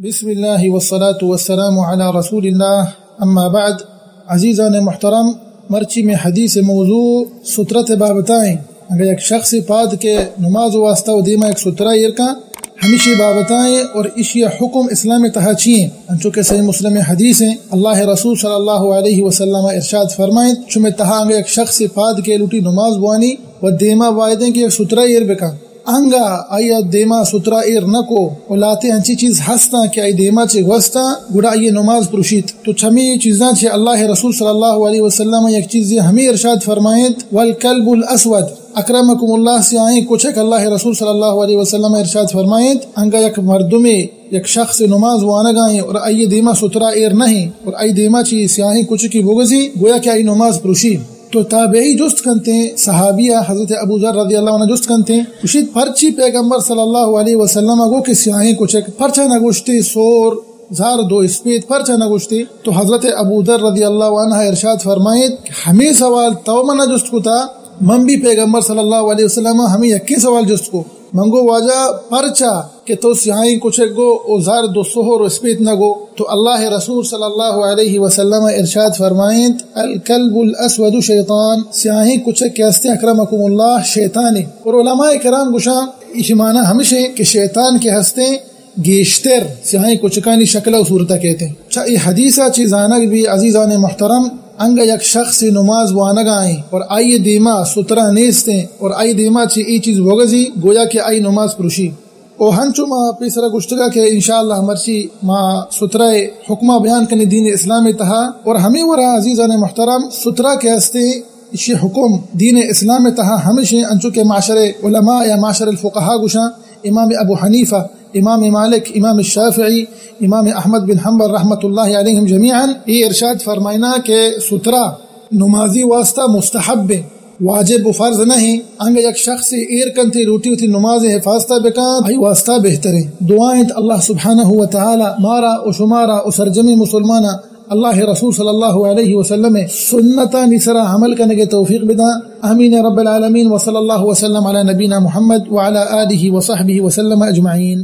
بسم اللہ والصلاة والسلام علی رسول اللہ، اما بعد۔ عزیزان محترم، مرچی میں حدیث موضوع سترت بابتائیں۔ اگر یک شخص پاد کے نماز واسطہ و دیما یک سترہ ایر کا، ہمیشی بابتائیں اور اشی حکم اسلام تہا چی ہیں؟ انچو کہ صحیح مسلم حدیث ہیں، اللہ رسول صلی اللہ علیہ وسلم ارشاد فرمائیں، چمے تہا اگر یک شخص پاد کے لوٹی نماز بوانی و دیما بایدیں کہ یک سترہ ایر بکا، انگا آئی ء دیما سترہ ایر نہ کو و لہتے انچیں چیز ہستاں کہ آئی دیما چہ گوستاں، گڑا آئی نماز پرشیت۔ تو چمی چیزاں چہ اللہ رسول صلی اللہ علیہ وسلم یک چیزے ہمے ارشاد فرمائینت، والکلب الاسود، اکرمکم اللہ، سیاہیں کچک۔ اللہ رسول صلی اللہ علیہ وسلم ارشاد فرمائینت، انگا یک مردمے، یک شخص نماز وانگائیں اور آئی دیما سترہ ایر نہیں اور آئی دیما چہ سیاہیں کچکی بگزی، گویا کہ آئی نماز پرشی۔ تو تابعی جست کنتیں، صحابیہ حضرت ابو ذر رضی اللہ عنہ جست کنتیں، گوشیت، پرچی پیغمبر صلی اللہ علیہ وسلم گو کہ سیاہیں کچک، پرچا نہ گوشتے سور، زرد و اسپیت، پرچا نہ گوشتے؟ تو حضرت ابو ذر رضی اللہ عنہ ارشاد فرمائیت، ہمیں سوال تو منا جست کتا، من بھی پیغمبر صلی اللہ علیہ وسلم ہمیں یکیں سوال جست کو۔ من گو، واجہ، پرچا کہ تو سیاہیں کچک گو و زرد و سہر و اسپیت نہ گو؟ تو اللہ رسول صلی اللہ علیہ وسلم ارشاد فرمائینت، الکلب الاسود شیطان، سیاہیں کچک کہ ہستیں، اکرمکم اللہ، شیطانے۔ اور علماء کرام گوشاں، ایشی معنی ہمشیں کہ شیطان کہ ہستیں، گیشتر سیاہیں کچکانی شکل و صورت کہتے ہیں۔ چا اے حدیث چی زانگ بھی، عزیزان محترم، انگا یک شخص نماز وانگائیں اور آئی دیما سترہ نیستیں اور آئی دیما چہ اے چیز بگزی، گویا کہ آئی نماز پرشی۔ او ہنچو ما پیسرا گوشتگا کہ انشاءاللہ مرچی ما سترہ حکمہ بیان کنی دین اسلام تہا۔ اور ہمیں ورا عزیزان محترم، سترہ کہ ہستے، اشی حکم دین اسلام تہا ہمشیں، انچو کہ معاشر علماء یا معاشر الفقہاء گوشاں، امام ابو حنیفہ، امام مالک، امام الشافعی، امام احمد بن حنبل رحمت اللہ علیہم جمیعاً اے ارشاد فرمائنا کہ سترہ نمازی واسطہ مستحب ہے، واجب و فرض نہیں۔ انگا یک شخص ایر کنتے لوٹی وتی نماز حفاظت بکن، آئی واسطہ بہتر ہے۔ دعا انت اللہ سبحانہ و تعالی مارا و شمارا و سرجمی مسلمانا اللہ رسول صلی اللہ علیہ وسلم سنتانی سرا عمل کنگے توفیق بدا۔ آمین رب العالمین۔ وصلی اللہ وسلم علی نبینا محمد وعلی آلہ وصحبہ وسلم اجمعین۔